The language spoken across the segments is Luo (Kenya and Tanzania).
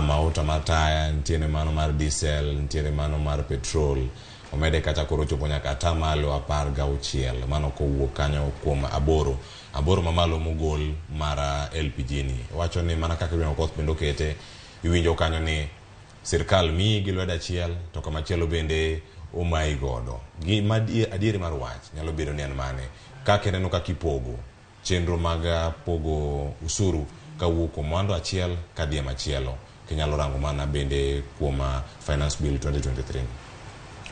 Mauta mar taya nitiere, mano mar diesel nitiere, mano mar petrol omede kata koro ochopo nyaka 16%, mano kowuok kanyo kuom aboro aboro mamalo mogol mar LPG ni. Wacho ni mana kaka William Okoth bende okete, iwinjo kanyo ni sirkal miyi gi lwedo achiel to kamachielo bende omayi godo. Gima adieri mar wach nyalo bedo ni en mane kaka ineno kaka ipogo chenro mag pogo usuru kawuok kuom mwandu achiel kadhi e machielo, kinyalo rango mana bende kuom Finance Bill 2023?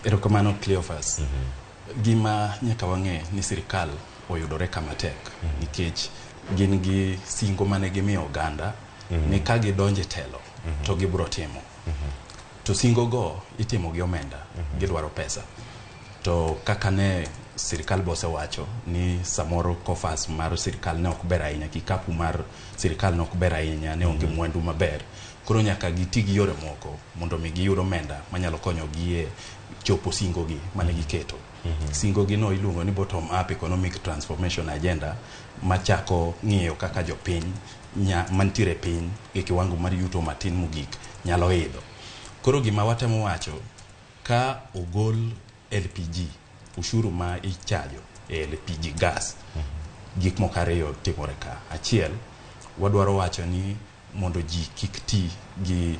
Erokamano, Cleophas. Gima nyaka wang'e ni sirikal oyudore kama tek nikech gin gi singo mane gimiyo oganda ni ka gidonjo e telo to gibiro timo. To singo go itimo gi omenda, gidwaro pesa. To kaka ne sirikal be osewacho ni samoro coffers mar sirikal ne ok ber ahinya, kikapu mar sirikal ne ok ber ahinya, ne onge mwandu maber. Koro nyaka giti gi yore moko mondo mi giyud omenda manyalo konyogi e chopo singo gi mane giketo. Singo gi no iluongo ni Bottom Up Economic Transformation Agenda, machako ng'iyo kaka jopiny mantiere e piny e kiwango mar yuto matin mogik nyalo idho. Koro gima watemo wacho, ka ogol LPG, ushuru ma ichajo e LPG gas, gik moko ariyo timore ka. Achiel, wadwaro wacho ni mondo ji kik ti gi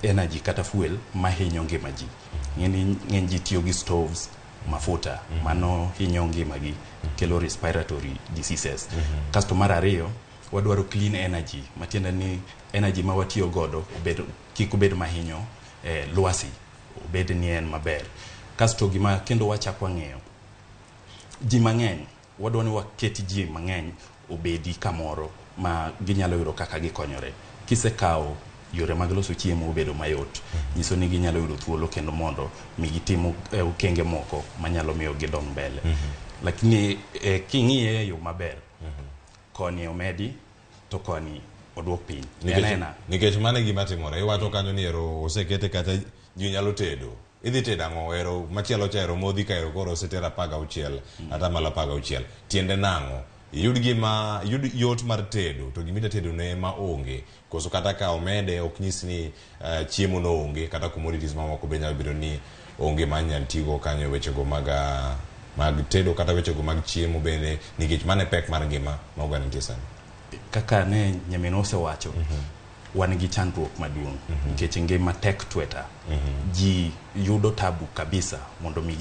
energy kata fuel mahinyo ngima ji. Ng'eni ng'eny ji tiyo gi stoves, mafuta, mano hinyo ngimagi, kelo respiratory diseases. Kasto mar ariyo, wadwaro clean energy, matiende ni energy ma watiyo godo obed, kik obed mahinyo lwasi, obed ni en maber. Kasto gima kendo wachak wang'iyo, ji mang'eny, wadwa ni waket ji mang'eny obedi kamoro ma ginyalo yudo kaka gikonyore. Kisekawo yore mag loso chiemo obedo mayot, nyiso ni ginyalo yudo thuolo kendo mondo mi gitim okenge moko manyalo miyo gidong mbele. Lakini king'iye e yo maber, koni omedi to koni oduok piny. En Nikech mano e gima timore. Iwacho kanyo ni ero osekete kata ji nyalo tedo. Idhi tedo ang'o? Ero machielo cha ero modhi ka ero koro oseter 16, 16%. Tiende nang'o? Iyud gima iyud yot mar tedo to gima idwa tedo ne ema onge. Koso kata ka omede ok nyis ni chiemo no onge, kata commodities mamoko be nyalo bedo ni onge ma inyalo tigo kanyo e wechego mag tedo kata wechego mag chiemo bende, nikech mano e pek mar ngima ma oganda nitie sani. Kaka ne nyaminwa osewacho, wan gi chandruok maduong' nikech ngima tek tweta. Ji yudo tabu kabisa mondo mi